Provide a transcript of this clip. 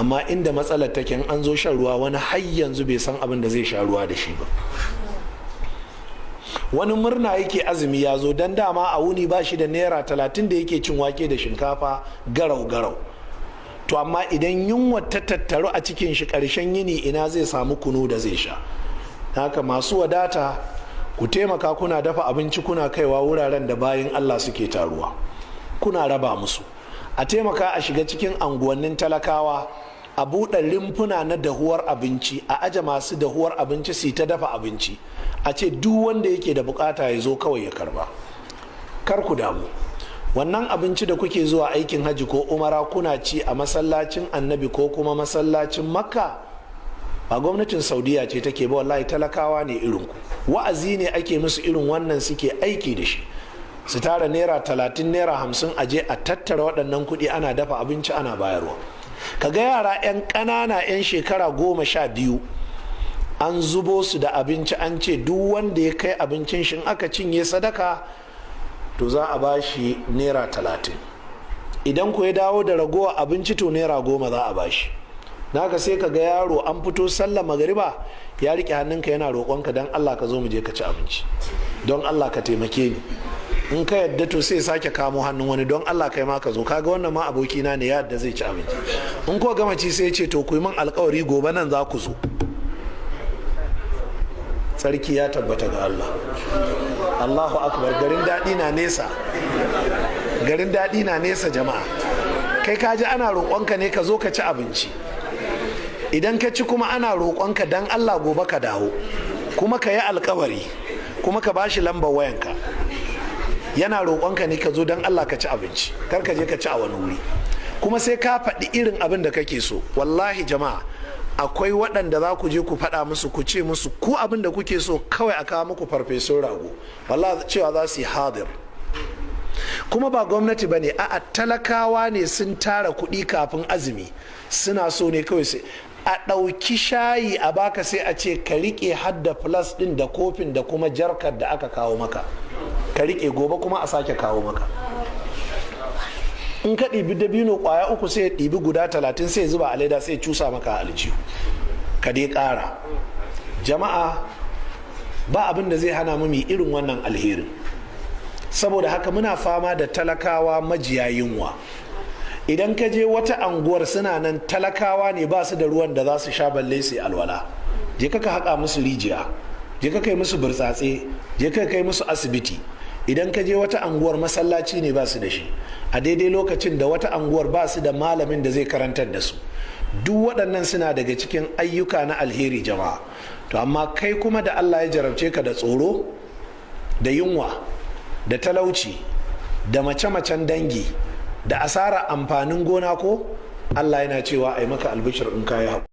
Amma inda matsalar take, an zo shan ruwa, wani har yanzu bai san abin da zai sha ruwa da shi ba. Wani murna yake azumi ya zo, don dama a wuni ba shi da naira 30 da yake cin wake da shinkafa garau garau. To amma idan yunwa ta tattaru a cikin shi, ƙarshen yini ina zai samu kunu da zai sha? Haka masu wadata, ku taimaka kuna dafa abinci kuna kaiwa wuraren da bayin Allah suke taruwa, kuna raba musu. A taimaka a shiga cikin anguwannin talakawa, a buɗe rimfuna na dahuwar abinci, a aje masu dahuwar abinci su ta dafa abinci, a ce duk wanda yake da bukata ya zo kawai ya karba. Kar ku damu, wannan abinci da kuke zuwa aikin hajji ko umara kuna ci a masallacin Annabi ko kuma masallacin Makka, ba gwamnatin Saudiya ce take ba. Wallahi talakawa ne irinku. Wa'azi ne ake musu irin wannan suke aiki da shi, su tara naira 30, naira 50, aje a tattara waɗannan kuɗi ana dafa abinci ana bayarwa. Kaga yara 'yan ƙanana, 'yan shekara 12, an zubo su da abinci, an ce duk wanda ya kai abincin shi aka cinye sadaka, to za a ba shi naira 30. Idan ku ya dawo da ragowa abinci, to naira 10 za a ba shi. Naka sai ka ga yaro an fito sallah magariba ya rike hannunka yana roƙonka, "Don Allah ka zo mu je ka ci abinci, don Allah ka taimake ni." In ka yadda, to sai sake kamo hannun wani, "Don Allah kai ma ka zo, kaga wannan ma abokina ne, yadda zai ci abinci." In ko gama ci, sai ce, "To ku yi min alkawari gobe nan za ku zo." Sarki ya tabbata ga Allah. Allahu akbar. Garin daɗi na nesa, garin daɗi na nesa jama'a. Kai ka ji ana roƙonka ne ka zo ka ci abinci. Idan ka ci kuma, ana roƙonka dan Allah gobe ka dawo, kuma ka yi alkawari, kuma ka bashi lambar wayanka. Yana roƙonka ne ka zo don Allah ka ci abinci, kar ka je ka ci a wani wuri, kuma sai ka faɗi irin abin da kake so. Wallahi jama'a, akwai waɗanda za ku je ku faɗa musu, ku ce musu ku abin da kuke so kawai a kawo muku farfesun rago, wallahi cewa za su yi hadir. Kuma ba gwamnati ba ne, a'a, talakawa ne sun tara kuɗi kafin azumi, suna so ne kawai sai a ɗauki shayi a baka, sai a ce ka riƙe hadda flask ɗin da kofin da kuma jarkar da aka kawo maka, ka riƙe, gobe kuma a sake kawo maka. In ka ɗibi dabino ƙwaya uku, sai ya ɗibi guda 30, sai zuba a leda, sai cusa maka a aljihu, ka dai ƙara. Jama'a, ba abin da zai hana mu irin wannan alherin. Saboda haka muna fama da talakawa majiya yunwa. Idan ka je wata anguwar, suna nan talakawa ne, ba su da ruwan da za su sha balle su alwala. Je ka haƙa musu rijiya, je ka kai musu burtsatse, je ka kai musu asibiti. Idan ka je wata anguwar, masallaci ne ba su da shi, a daidai lokacin da wata anguwar ba su da malamin da zai karantar da su. Duk waɗannan suna daga cikin ayyuka na alheri, jama'a. To amma kai kuma da Allah ya jarabce ka da tsoro da yunwa da talauci da mace-macen dangi da asara amfanin gona, ko Allah yana cewa a yi maka albishir in kayi haƙuri.